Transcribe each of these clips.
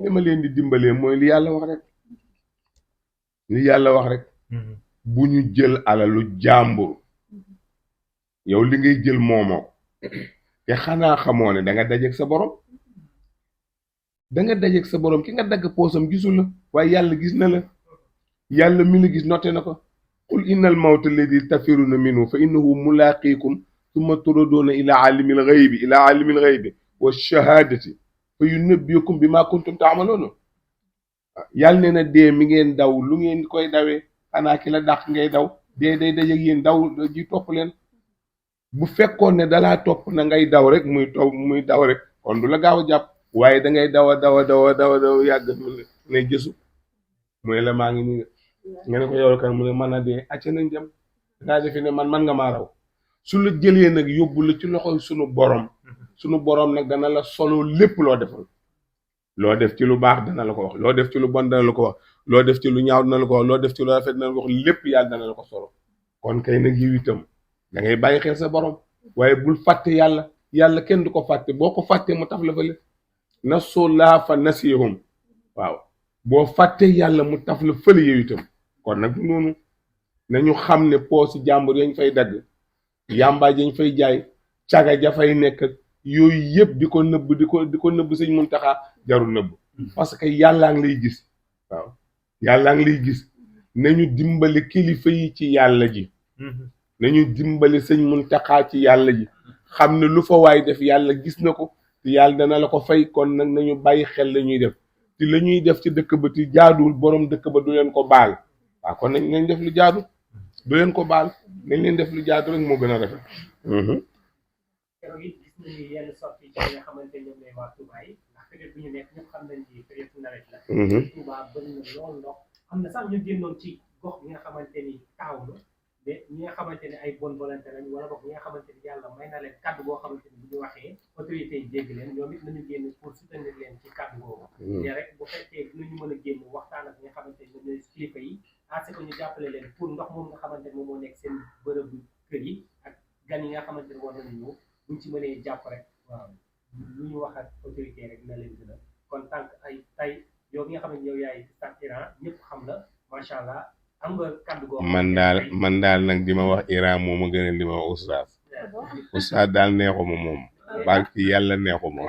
li ma leen di dimbalee mooy li yàlla wax rek li yàlla wax rek bu ñu jël alalu jàmbur yow li ngay jël moomoo te xanaa xamoo ne da nga dajeeg sa borom sa borom ki nga dagg poosam gisul la waaye yàlla gis na la yàlla mi la gis noté na ko qul innal mawta alladi tafiruna minhu fa innahu mulaqikum summa turaduna ila alimil ghaybi wa shahadati fa yunabbiukum bima kuntum taamaloona yàlla nee na dee mi ngeen daw lu ngeen koy dawee xanaa ki la dàq ngay daw dee day dajeeg yéen daw ji topp leen bu fekkoon ne dalaa topp na ngay daw rek muy daw rek kon du la gaaw a jàpp waaye da ngay daw yàgg ne jësu mu ne la maa ngi nii nga ne ko yow kan mu ne mën a dee acca nañ dem dangaa defe ne man nga maa raw su la jëlee nag yóbbu la ci loxoy sunu borom nag dana la solo lépp loo defal loo def ci lu baax dana la ko wax loo def ci lu bon dana la ko wax loo def ci lu ñaaw dana la ko wax loo def ci lu rafet dana la ko wax lépp yàlla dana la ko solo kon kay nag yiw itam da ngay bàyyi xel sa borom waaye bul fàtte yàlla kenn du ko fàtte boo ko fàttee mu taf la fële nasullaaha fa nasiyahum waaw boo fàttee yàlla mu taf la fële yow itam kon nag du noonu nañu xam ne poosi jàmbur yañ fay dagg yàmbaay yañ fay jaay caga ja fay nekk yooyu yëpp di ko nëbb sëñ Muntaxa jarul nëbb parce que yàllaa ngi lay gis waaw yàllaa ngi lay gis nañu dimbali kilifa yi ci yàlla ji nañu dimbali sëñ Muntaxa ci yàlla ji xam ne lu fa waay def yàlla gis na ko te yàlla dana la ko fay kon nag nañu bàyyi xel la ñuy def te la ñuy def ci dëkk ba te jaaduwul borom dëkk ba du leen ko baal waaw kon nañ def lu jaadu du leen ko baal nañ leen def lu jaadu rek moo gën a rafet. keroog it gis nañu yenn sorti ci nga xamante ñoom lay waa Touba yi ndax période bi ñu nekk ñëpp xam nañ ci période nawet la. Touba bëri na lool ndox am na sax ñu génnoon ci gox bi nga xamante ni taaw na mais ñi nga xamante ne ay bonne volonté lañ wala boog ñi nga xamante ni yàlla may na leen kàddu boo xamante ni bu ñu waxee autorité yi dégg leen ñoom it nañu génn pour soutenir leen ci kàddu boobu. mais rek bu fekkee dinañu mën a génn waxtaan ak ñi nga xamante ni ñoom ñooy kilifa yi à ce que ñu jàppale leen pour ndox moom nga xamante ni moom moo nekk seen bërëbu kër yi ak gan yi nga xamante ni war nañu ñëw buñ ci mënee jàpp rek waaw lu ñu wax ak autorité rek na leen gën a kon tant ay tey yow nga xam ne yow yaay staff Iran ñëpp xam la macha allah am nga kàddu goo man daal nag di ma wax Iran moom a gën a di ma wax oustaz daal neexuma moom barki yàlla neexuma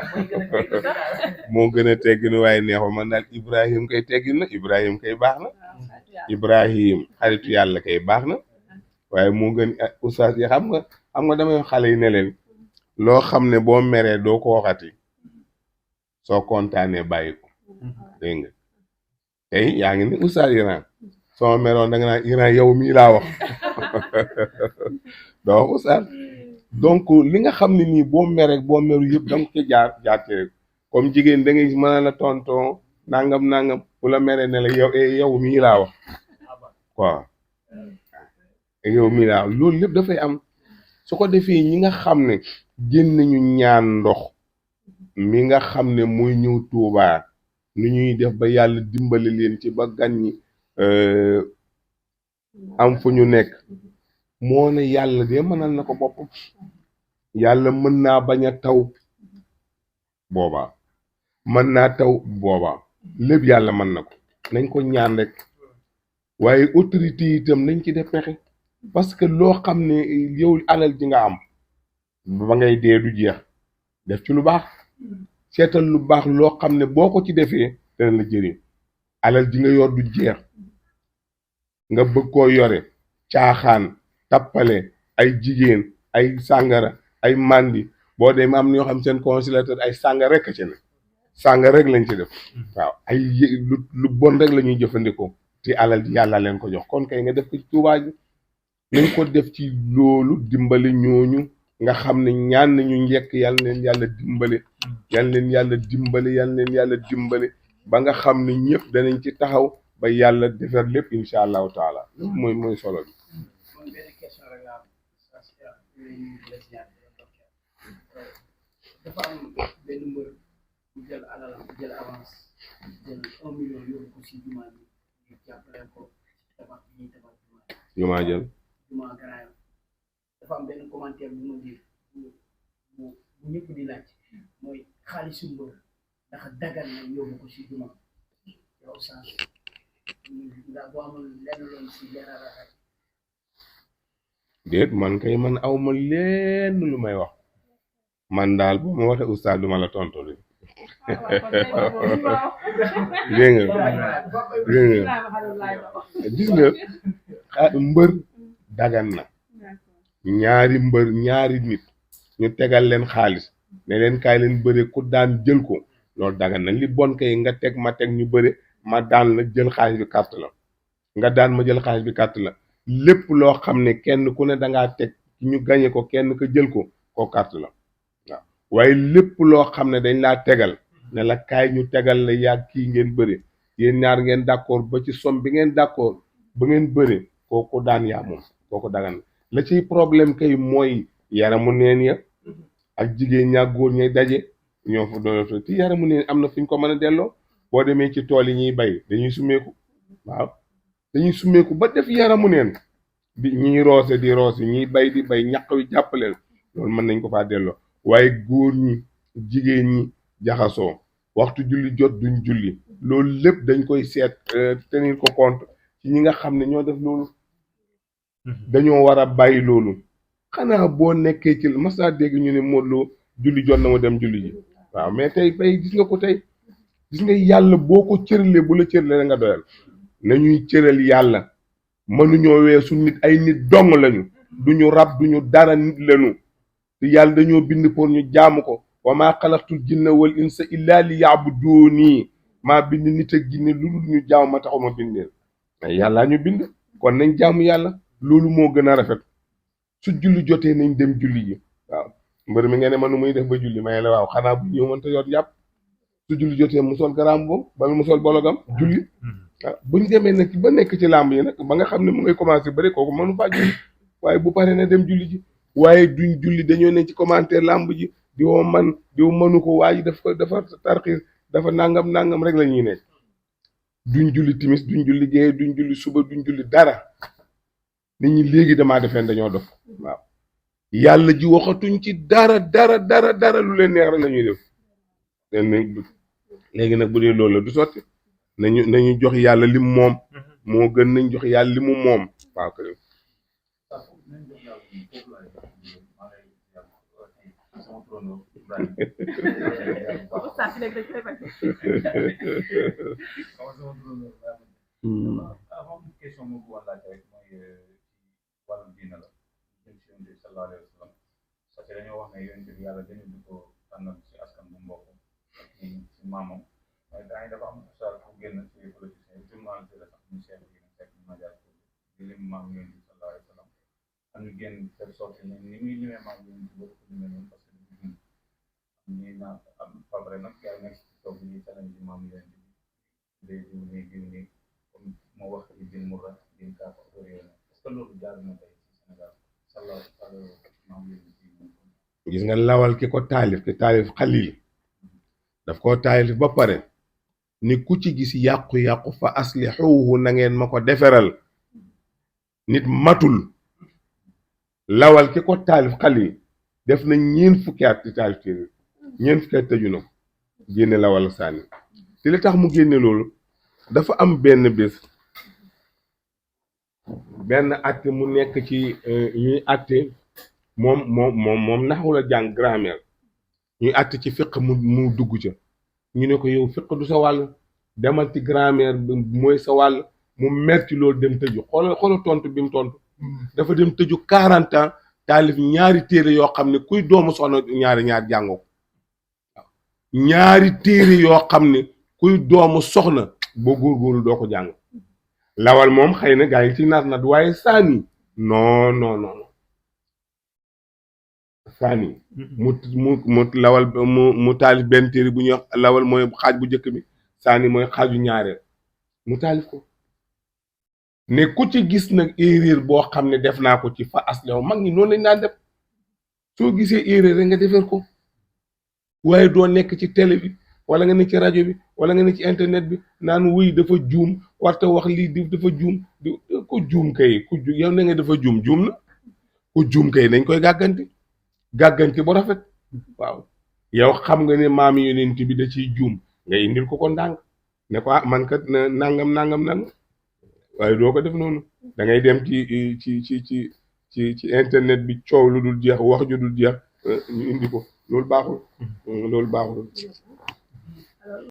moo gën a tegginu waaye neexuma man daal Ibrahim kay teggin na Ibrahim kay baax na Ibrahim xaritu yàlla kay baax na waaye moo gën oustaz yi xam nga damay xale yi ne leen loo xam ne boo meree doo ko waxati soo kontaanee bàyyi ko dégg nga tey yaa ngi ni oustaz Iran soo meroon da nga naan Iran yow mii laa wax doo wax oustaz donc li nga xam ne nii boo meree boo meru yëpp da nga ko jaarte rek comme jigéen da ngay mën a la tonton nangam bu la meree ne la yow mii laa wax quoi yow mii laa wax loolu lépp dafay am su ko defee ñi nga xam ne génn ñu ñaan ndox mi nga xam ne mooy ñëw Tuubaa nu ñuy def ba yàlla dimbali leen ci ba gan ñi am fu ñu nekk moo ne yàlla de mënal na ko bopp yàlla mën naa bañ a taw boobaa mën naa taw boobaa lépp yàlla mën na ko nañ ko ñaan rek waaye autorité yi itam nañ ci def pexe parce que loo xam ne yow alal ji nga am ba ngay dee du jeex def ci lu baax seetal lu baax loo xam ne boo ko ci defee dana la jëriñ alal ji nga yor du jeex nga bëgg koo yore caaxaan tappale ay jigéen ay sàngara ay mandi boo demee am na ñoo xam seen consulateur ay sàngara rek a ci ne sàngara rek lañ ci def waaw ay lu bon rek la ñuy jëfandikoo ci alal ji yàlla leen ko jox kon kay nga def ko ci Tuubaa ji nañ ko def ci loolu dimbali ñooñu nga xam ne ñaan nañu njëkk yàlla leen yàlla dimbali yàlla leen yàlla dimbali ba nga xam ne ñëpp danañ ci taxaw ba yàlla defar lépp incha allahu taala mooy solo bi. dafa am benn mbër bu jël alal jël avance jël 1 million yóbbu ko si jumaa bi ñu jàppale ko tabax bi ñuy tabax jumaa jël jumaa Grand Yoff dafa am benn commentaire bu ma dégg bu ñëpp di laaj mooy xaalisu mbër ndax dagan na yóbbu ko si juma yow sax nga boo amul lenn loolu si leeral rek. déet man kay man awma lenn lu may wax man daal boo ma waxee oustaz du ma la tontu li dégg nga gis nga mbër dagan na ñaari mbër ñaari nit ñu tegal leen xaalis ne leen kaay leen bëre ku daan jël ko loolu dagan na li bon kay nga teg ma teg ñu bëre ma daan la jël xaalis bi carte la nga daan ma jël xaalis bi carte la lépp loo xam ne kenn ku ne dangaa teg ñu gañe ko kenn ko jël ko koo carte la waaw waaye lépp loo xam ne dañ laa tegal ne la kaay ñu tegal la yàgg kii ngeen bëre yéen ñaar ngeen d'accord ba ci somme bi ngeen d'accord ba ngeen bëre kooku daan yaa moom kooku dagan la ciy problème kay mooy yaramu neen ya ak jigéen ñaa góor ñay daje ñoo fa doon ci yaramu neen am na fu ñu ko mën a delloo boo demee ci tool yi ñuy bay dañuy sumeeku waaw dañuy sumeeku ba def yaramu neen bi ñiy roose di roose ñiy bay di bay ñaq wi jàppaleen loolu mën nañ ko faa delloo waaye góor ñi jigéen ñi jaxasoo waxtu julli jot duñ julli loolu lépp dañ koy seet tenir ko compte ci ñi nga xam ne ñoo def loolu dañoo war a bàyyi loolu xanaa boo nekkee ci mas naa dégg ñu ne Modou Lo julli jot na ma dem julli ji waaw mais tey bay gis nga ko tey gis nga yàlla boo ko cëralee bu la cëralee nga doyal nañuy cëral yàlla mënuñoo weesu nit ay nit dong lañu duñu rab duñu dara nit lañu te yàlla dañoo bind pour ñu jaamu ko wa maa xalaqtul jinna wal insa illa li ya'buduni maa bind nit ak jinne lu dul ñu jaamu ma taxuma bindeel yàllaa ñu bind kon nañ jaamu yàlla loolu moo gën a rafet su julli jotee nañ dem julli ji waaw mbër mi nga ne ma nu muy def ba julli may la waaw xanaa bu ñëw mënta yor yàpp su julli jotee mu sol garaam boobu bala mu sol bologam julli waaw buñ demee nag ba nekk ci làmb yi nag ba nga xam ne mu ngay commencé bëri kooku mënu faa julli waaye bu paree na dem julli ji waaye duñ julli dañoo ne ci commentaire làmb ji diwoo man diw mënu ko waa ji daf ko dafa tarxiis dafa nangam rek la ñuy nekk duñ julli timis duñ julli géeye duñ julli suba duñ julli dara nit ñi léegi damaa defeen dañoo dof waaw yàlla ji waxatuñ ci dara lu leen neex rek la ñuy def léegi nag bu dee loolu la du sotti nañu jox yàlla lim moom moo gën nañ jox yàlla li mu moom waaw kay dañoo wax ne yonent bi yàlla dañu di ko tànnal ci askan bu mbokk ci maamam waaye daa dafa am ustaas bu génn ci politicien yi journaliste la sax ñu seet yi fekk majaal di lim maam yonent bi sallallahu alayhi wa sallam am ñu génn faire sorti ne ni muy limee maam yonent bi boobu ko limee noonu parce que dañu dund am ñi naa am fabre nag yaa nekk ci toog ñuy challenge maam yonent bi day diw nii comme moo wax ci bin murra bin kaaf est-ce que loolu jaar na tey ci Sénégal sallallahu alayhi wa sallam maam yonent gis nga lawal ki ko taalif xalil daf koo taalif ba pare ni ku ci gis yàqu-yàqu fa aslixuhu na ngeen ma ko deferal nit matul lawal ki ko taalif xalil def na ñeen fukki at ci taalif téere ñeen fukki at tëju na génne lawal sànni te li tax mu génne loolu dafa am benn bés benn atte mu nekk ci ñuy atte moom naxu la jàng grammaire ñuy àtt ci fiq mu dugg ca ñu ne ko yow fiq du sa wàll demal ci grammaire bi mooy sa wàll mu mer ci loolu dem tëju xoolal tontu bi mu tontu dafa dem tëju 40 ans taalif ñaari téere yoo xam ne kuy doomu soxna ñaari jàngoo ko waaw ñaari téere yoo xam ne kuy doomu soxna boo góorgóorlu doo ko jàng lawal moom xëy na gaa yi ci naat waaye saani non saani mu lawal mu taalif benn téere bu ñuy wax lawal mooy xaaj bu njëkk bi saani mooy xaaju ñaareel mu taalif ko ne ku ci gis nag erreur boo xam ne def naa ko ci fa aslew mag ñi noonu lañ daan def soo gisee erreur rek nga defar ko waaye doo nekk ci télé bi wala nga ne ci rajo bi wala nga ne ci internet bi naan wuy dafa juum warta wax lii di dafa juum di ko juum kay ku yow ne nga dafa juum na ku juum kay dañ koy gàgganti bu rafet waaw yow xam nga ne maam yonent bi da ciy juum nga indil ko ndànk ne ko ah man kat nangam waaye doo ko def noonu da ngay dem ci internet bi coow lu dul jeex wax ju dul jeex ñu indi ko loolu baaxul